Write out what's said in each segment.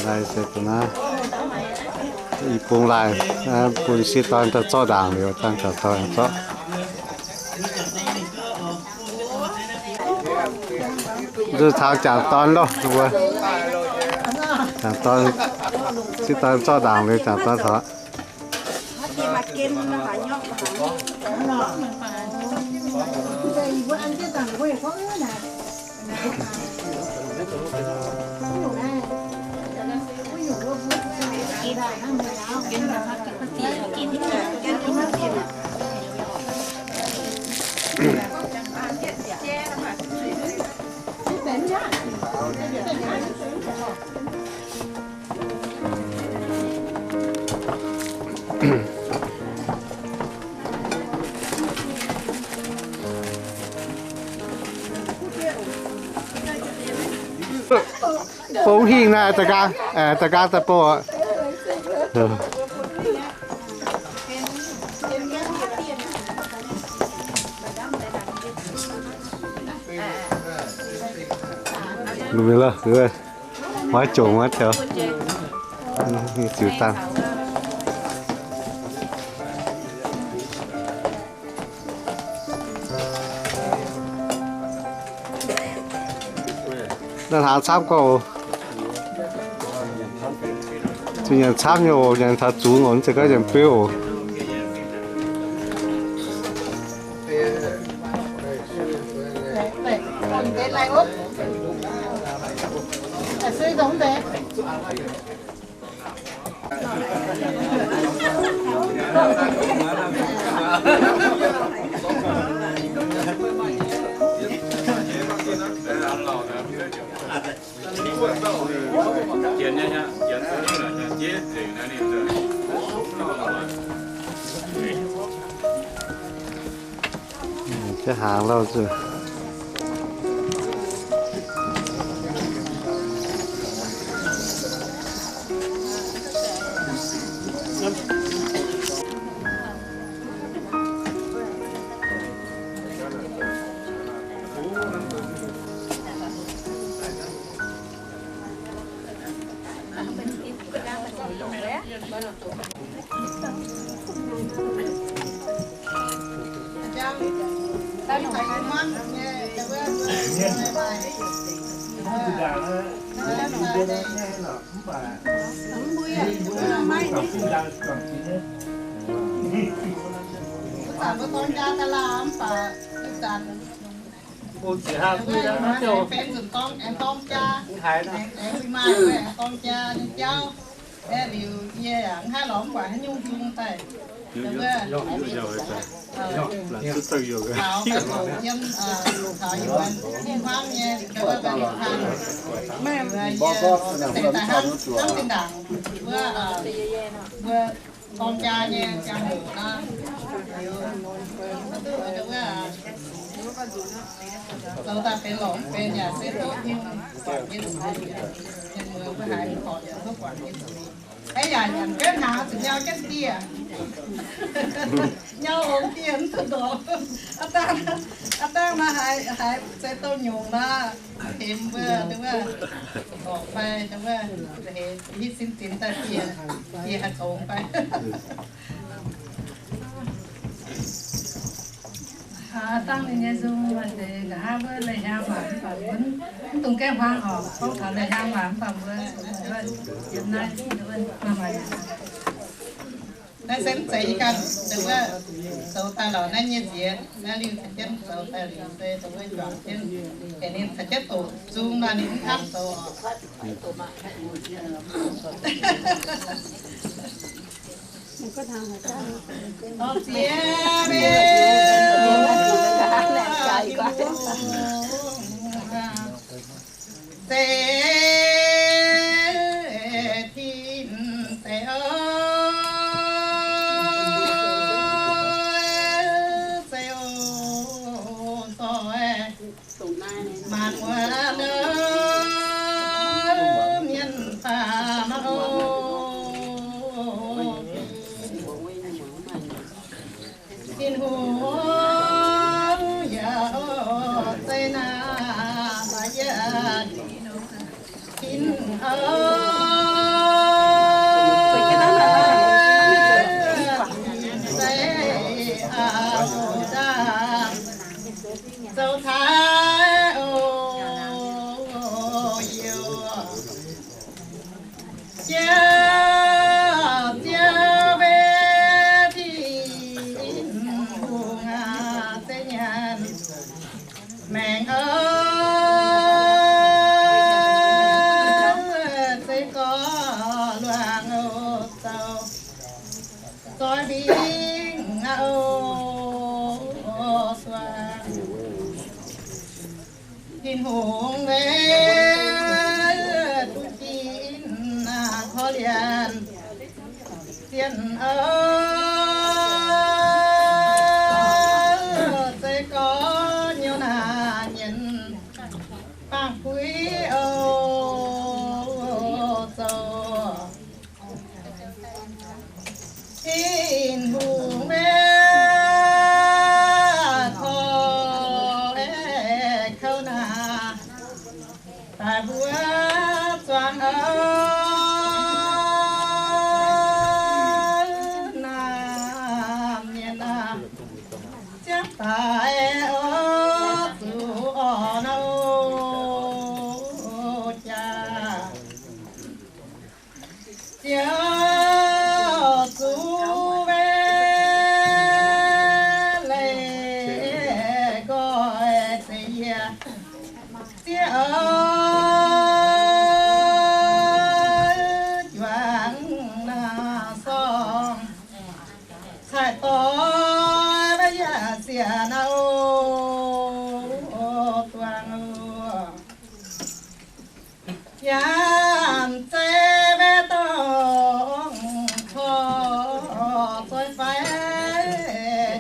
Laaih se da'naaiv, i bung laaih, bun sieqv dorn daaih zorqv ndaangc liuz, dangh caux dorn zorqv. Zuqc taux jangc dorn loh, mbuo jangc dorn, sieqv dorn zorqv ndaangc liuz, jangc dorn taux. Bung hingh naaiv, da'nqaang, da'nqaang daaih bung oc. Maiv jomc wuov taux, ziux dangh. Naaiv hlaax camv gorngv oc. Zuqc nyanc camv nyei oc, nyanc taux zungx oc, mv zeiz gorngv nyanc beuv oc. Jienv hnaangx lauh zuqc. Mbuo zanc mbuo dorng jaa daaih laanh mv baac ih zanc benx nzunc dorng, aengx dorng jaa, aengx maaih aengx dorng jaa nyei jauv. Aeqv, liuz yie yaac mv haih lorz mv guangc haaix nyungc nzung daaih. Taux fai doqc yiem, taux yuonx hingh hmuangv nyei, wuov daaih liuz taan, yie deix daaih hnangv, hnangv zinh ndaangc wuov, mbuo dorng jaa nyei ziangh hoc nor, liuz, wuov, zoux daaih benx lorngx benx yaac se doqc nyungc, guangc jienv zuiz, mienh muoz mbuo haiz mv horpc yaac duqv guangc jienv zuiz. Aav yaac nyanc jienv hnaangx zuqc nyau jienv dieh. Nyau ongx dieh mv duqv ndorpc. Aav dangh, aav dangh naaiv haiz, haiz se douh nyungc nor, hemx mbuo, wuov, orqc fai, wuov, hemx hitv sin zinx daaih dieh, dieh haih zoux fai. Aav dangh ninh nyei nzung maaih deix nqa'haav wuov lai-hnyangx waac mv baac mv dungx gaengh huaang oc. Gorngv taux lai-hnyangx waac mv baac mbuo yiem naaiv maaih maaih. Naaiv se mv zeiz yie ganh, wuov, zoux daaih lorqc naaiv nyei nziex, naaiv liuz caux jienv zoux daaih liuz se dongh wuov juangc jienv, heuc ninh caux jienv doqc nzung nor ninh mv hnamv zoux oc. Ziex zeiv tin zeiv, zeiv zoih, maanc wuov mienh faam oc. Tin-Hungh yaac zeiv naaic yie, tin oc. zoih mbingh aqv oc. Tin-Hungh meih duqv jiex korv-lienh sienh aqv, se gorngv nyouz naanc nyienz baamh puix oc zoux. Tin-Hungh meih korv-lienh kouv naanc daaih mbuo zuangx aqv. Naamh mienh aah, ziangh daaih oix zuqc orn nouh jaax. Ziouv zuqc maiv leih nqoi zeiv yie. Ziouv juangc naaiv sorng cai doix maiv yaac sienx oc, duangh oc. Yaac mv zeiz maiv dorngc corc zoih fai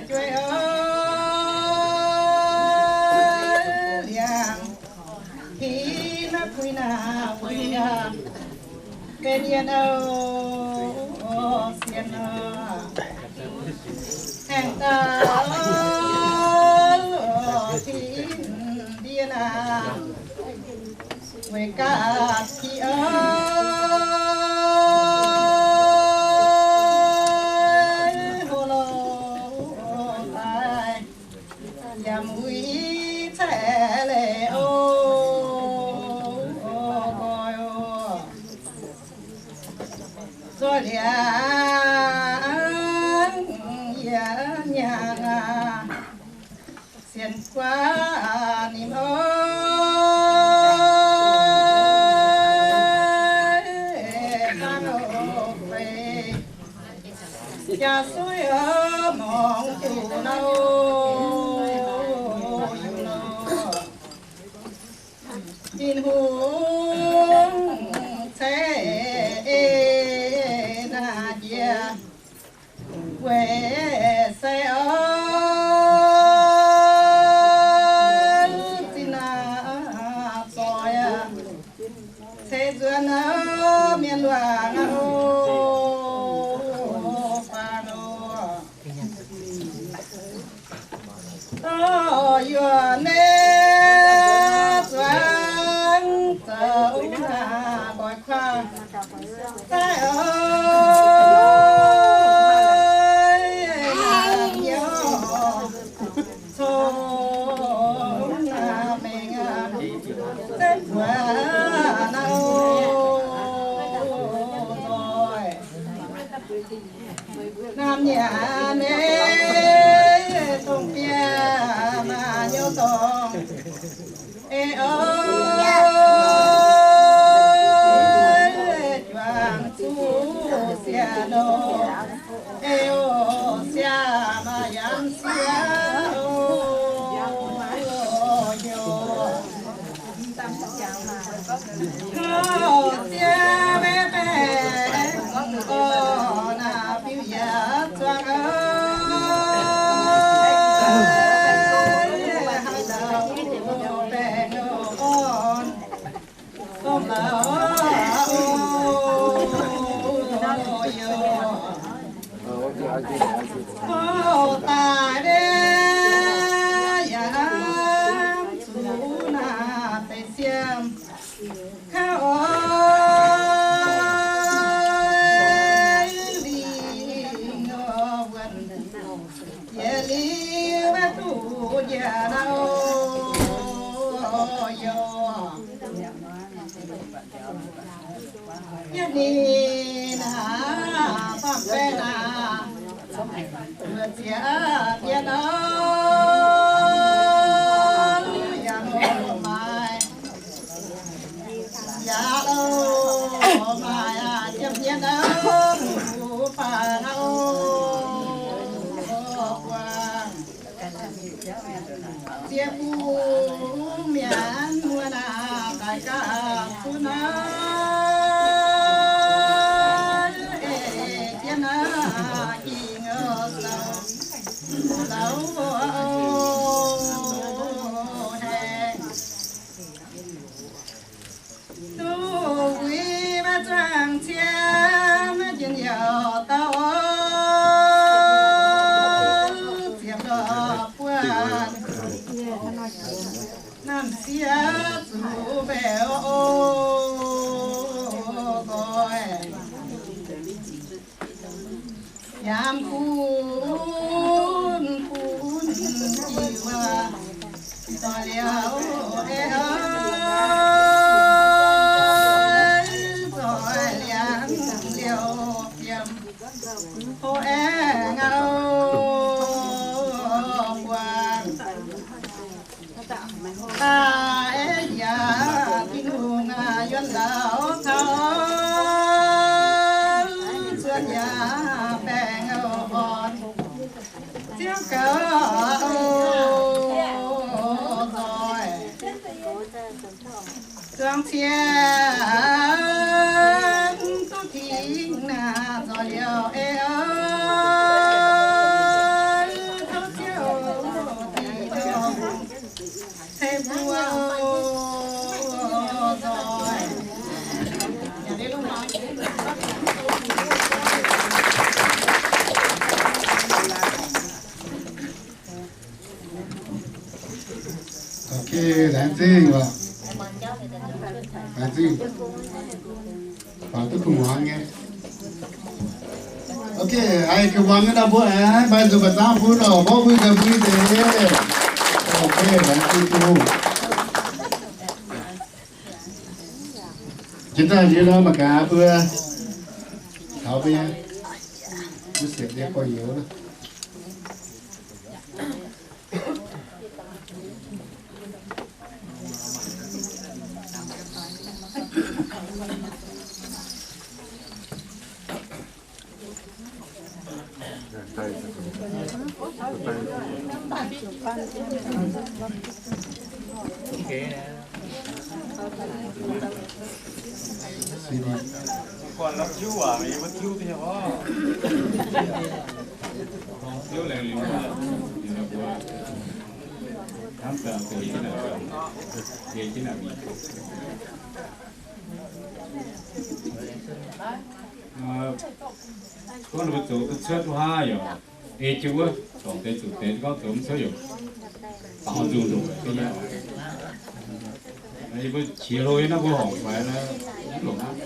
jueiv oc. Liangx-pin maiv puix naaic weic benx yienh oc, sienx oc. Aengx daaih tin-ndie naaic weic ga'qiex oc, hlo lo daaih yaac muic caeqv leiz oc, nqoi oc. Nzoih liangx yie nyaanh aac, sienx guaax ninh oc, dangh oc fei jaax suiv oc, mongc juqc nouh yungh nor. Tin-Hungh ceix naaiv jiex weic se oc, zinh naaiv zoih ceix nzuonx mienh luangc oc, faang oc. Dorh yuoqc nyei zuangx zoux naaiv nqoi kuaang, zaiv oc, naaiv hnyouv cong naaiv mengh aac, zengv buatc naaiv oc, nzoih. Naamh nyanc nyei dongh bieqc maaih hnyouv dorngc. Ei oc, juangc zuqc sienx oc. Ei oc, siang maaih yaac siang oc, hnyouv. Taux ziex maiv baeqc gorn naaic biux yietc zuangx oc, haaix dauh baeqc gorn dongh la'oc oc, yoc. Tov daaih ndiev yaac zuqc naaiv deix siem. Kaux oix lingh wuonh, yietc lingh maiv duqv njiec naaiv oc, yoc. Yietc ninh naaiv baamh baeqc naaiv, wuov ziex mienh oc, yaac maaih, yaac maaih aac, ziepc mienh oc, mbuo faang oc. Duqv uix maiv zuangx cien, maiv njien-youh dauh, ziepc lorh buonc, namh sieqv zuqc mbaeqc oc, nqoi. Yaac bun bun jiu aac, zoih liuz ei, zoih liangx liouh fiem, houv aengx ngau buangh. Daaih yaac Tin-Hungh aac, yuonh ndau taux cuotv yaac baengh orn, Ziouv gaux nzoih zuangx cien duqv tingx naaic nzoih liouh ei, tov Ziouv dingc dongh ceix mbuo nzoih. Ok, laengz zingh oc. Laengz zingh. Faaux duqv kuv muangx nyei. Ok, haih kuv muangx nyei nor mbuo aengx maaih nzunc baac zaangv bun oc, mborqv mbuo ganh mbuo nyei deix. Ok, laengz zingh Tin-Hungh. Jiex daaih liuz nor mangc gaax mbuo taux mbuo nyei mbuo sienx nyei gorx-youz. Gorngv ninh mbuo zoux duqv cuotv wuov haav yaac ei jienv wuov, dorngc deix zuqc deix, gorngv zoux mv cuotv yaac baaux nzung ndoqc. Yie mbuo qiex hlo nyei naaiv mbuo horpc faix naaiv, mv longc aqv.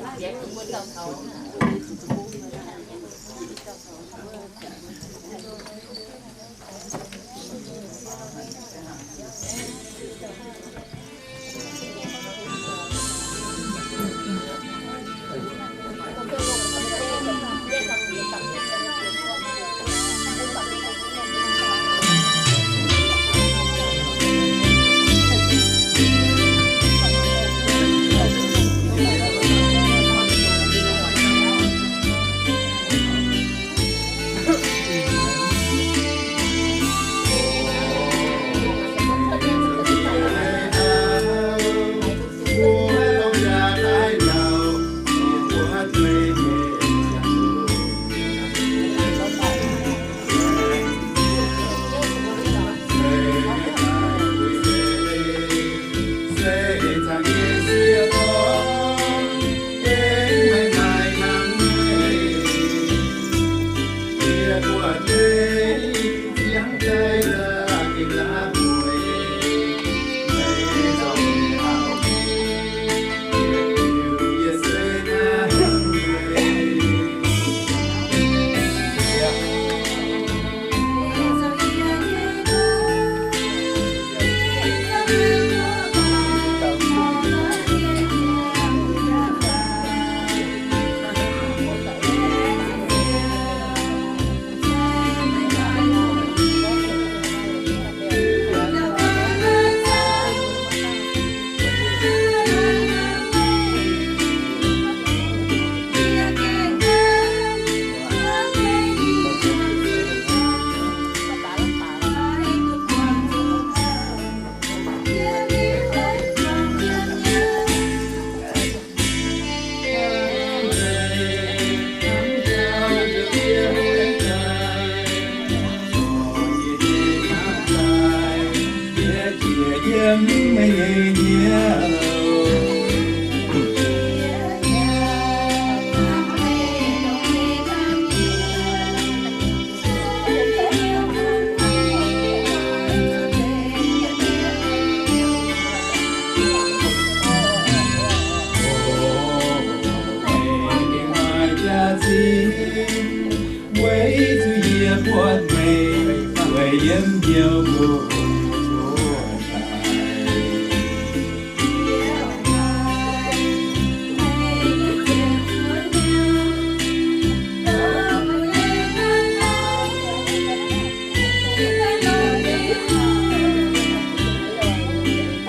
buatc meih weic yiem hnyouv mbuo daaih.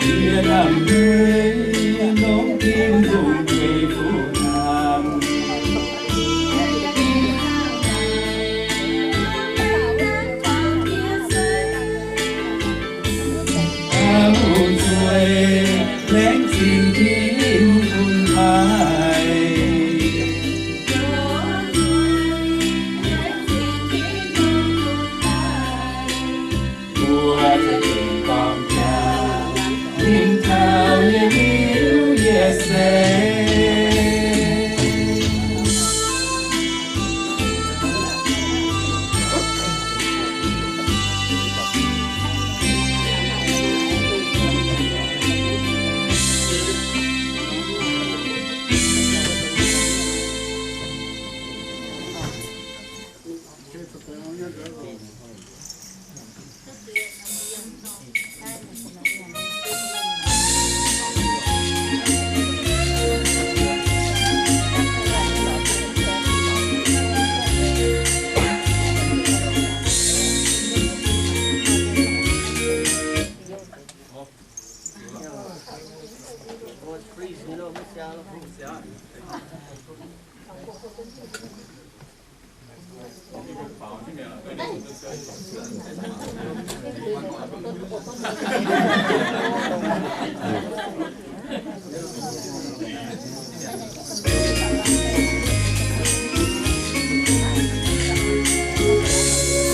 Yie hnamv meih, longc tin-hungh meih fu hnamv. Aa, bun zueih laengz zingh Tin-Hungh bun haic. Mbuo za'gengh gorngv jaax, mingh taux yie liuz yie seix.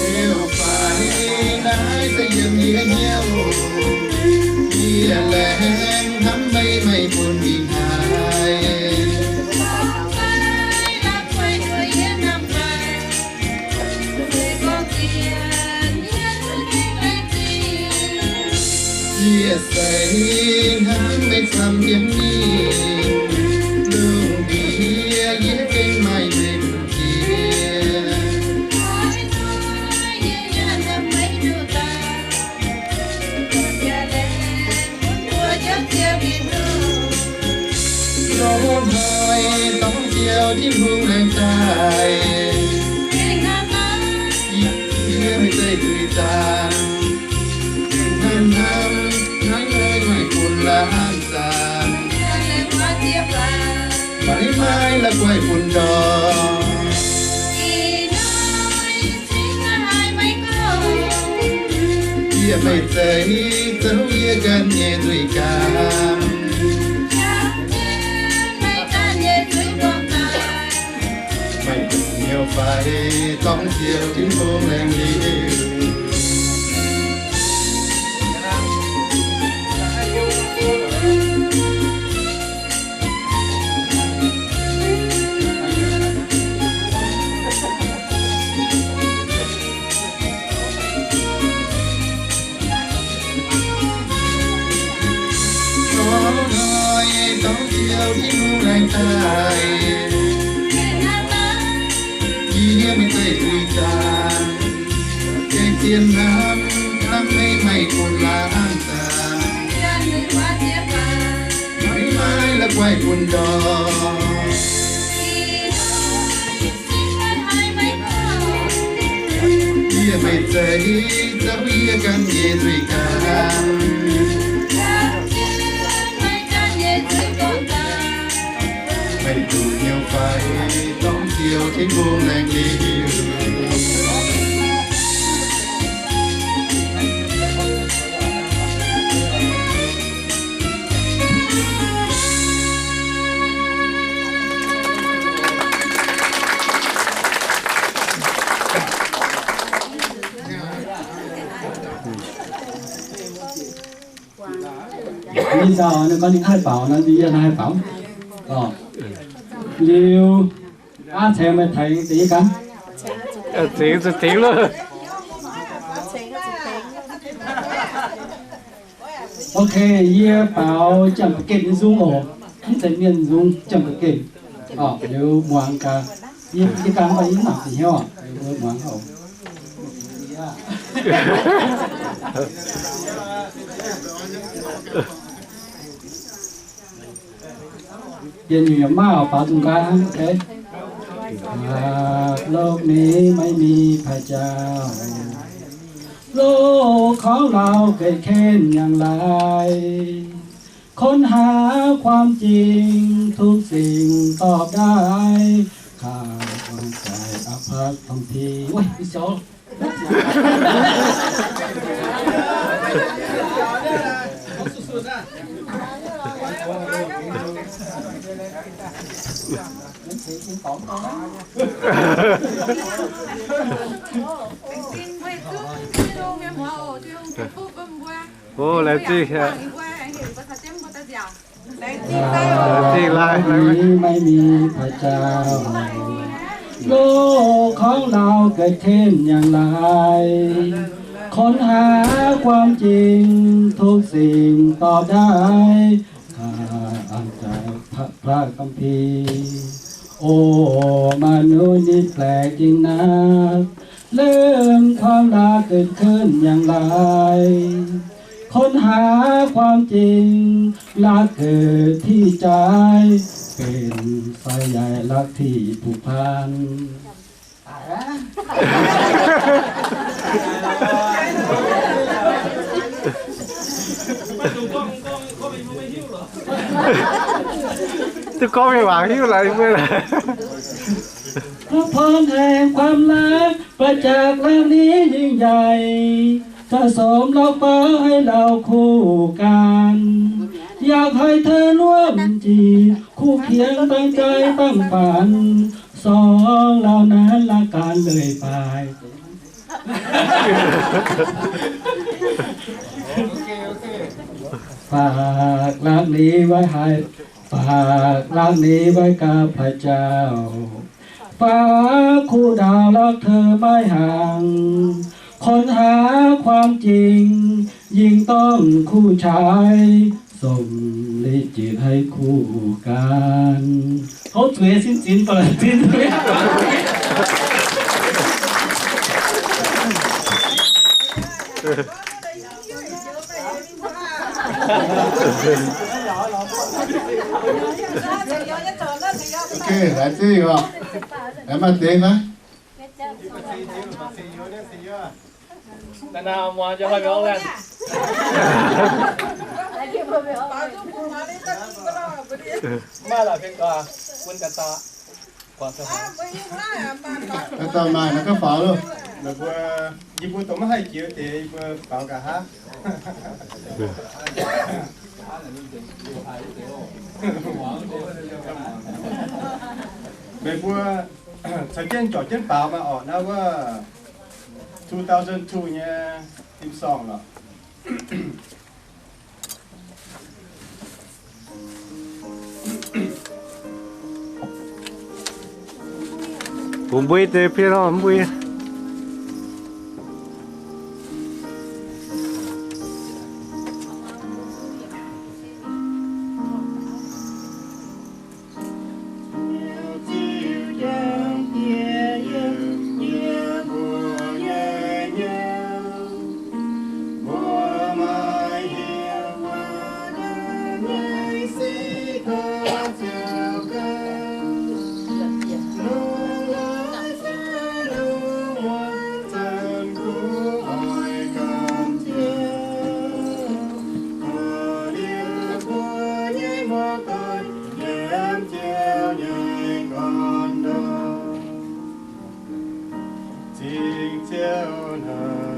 Ziouv fai naaiv se yiem yie hnyouv, yie laengz hnamv meih, meih bun mingh haic. Yie seix hnangv meih camv yiem mingh, lungh ndiev yie gengh maaih meih njiec. Lorz hnoi dorngx Ziouv Tin-Hungh laengz daaih, yie maiv zeiz duih zaanc. Hnamv hnamv hnangv meih maaih bun laanh zaanc, maiv maaih la'guaih bun ndorm. Yie maiv zeiz zoux yie ganh nyei nzuih ganh. Meih hnyouv fai dorngx Ziouv Tin-Hungh laengz liuz. Lorz hnoi dorngx Ziouv Tin-Hungh laengz daaih, yie maiv zeiz duih zaanc. Gengh zien hnamv hnamv meih maaih bun laanh zaanc, maiv maaih la'guaih bun ndorm. Yie maiv zeiz zoux yie ganh nyei nzuih ganh. Meih duqv hnyouv fai dorngx Ziouv Tin-Hungh laengz liuz. Ninh nzauh ninh gorngv ninh haih faaux nor, ninh yie haih faaux. Liuz, aav cengx meih tengx deix yie ganh. Cengx zuqc tengx loh. Ok, yie baaux Janx-Ba'gengh nyei nzung oc. Mv zeiz mienh nzung, Janx-Ba'gengh. Liuz muangx gaax. Yie ganh mv baac yie mv nangc deix hnyouv, mbuo muangx oc. Bienh nyungc yaac mv maaih oc, baaux zuqc nqaai hnangv. โลกนี้ไม่มีพระเจ้า โลกของเราเกิดขึ้นอย่างไร ค้นหาความจริงทุกสิ่งตอบได้ ข้าอ่านใจพระคัมภีร์ โอ๊ย พี่เจ้า Ov, laengz zingh aqv. Laengz zingh laai. โลกของเราเกิดขึ้นอย่างไร ค้นหาความจริงทุกสิ่งตอบได้ ข้าอ่านใจพระ พระคัมภีร์ โอ้ มนุษย์นี่แปลกจริงนัก เรื่องความรักเกิดขึ้นอย่างไร ค้นหาความจริง รักเกิดที่ใจ เป็นสายใยรักที่ผูกพัน Duqv gorngv mingh wangc hiuv laaix mbuo. พระพรแห่งความรักประจักษ์รักนี้ยิ่งใหญ่ สะสมรักฟ้าให้เราคู่กัน อยากให้เธอร่วมจิต คู่เคียงตั้งใจตั้งฝัน สองเรานั้นรักกันเรื่อยไป ฝากรักนี้ไว้ให้ ฝากรักนี้ไว้กับพระเจ้า ฝากคู่ดาวรักเธอไม่ห่าง ค้นหาความจริง ยิ่งต้องคู่ชาย ส่งลิขิตให้คู่กัน Houv zuiz sin zinx ba'laqc zinh. Ok, laengz zingh oc. Laengz maaih deix fai? Naaiv naaiv muangx jauv hnoi mbiauz laanh. Mv maaih la'bienx guaax, bun ganh dauh. Ganh dauh maaih naaiv gaav faaux loh. Meih mbuo, yie mbuo dongh maiv haih jiex deix, yie mbuo faaux nqa'haav. Meih mbuo caux jienv zorc jienv baaux maaih orqc, naaiv wuov two thousand two nyei theme song lorqc. Bungx mbui deix pien lorh, mbui. Zingh Ziouv naaic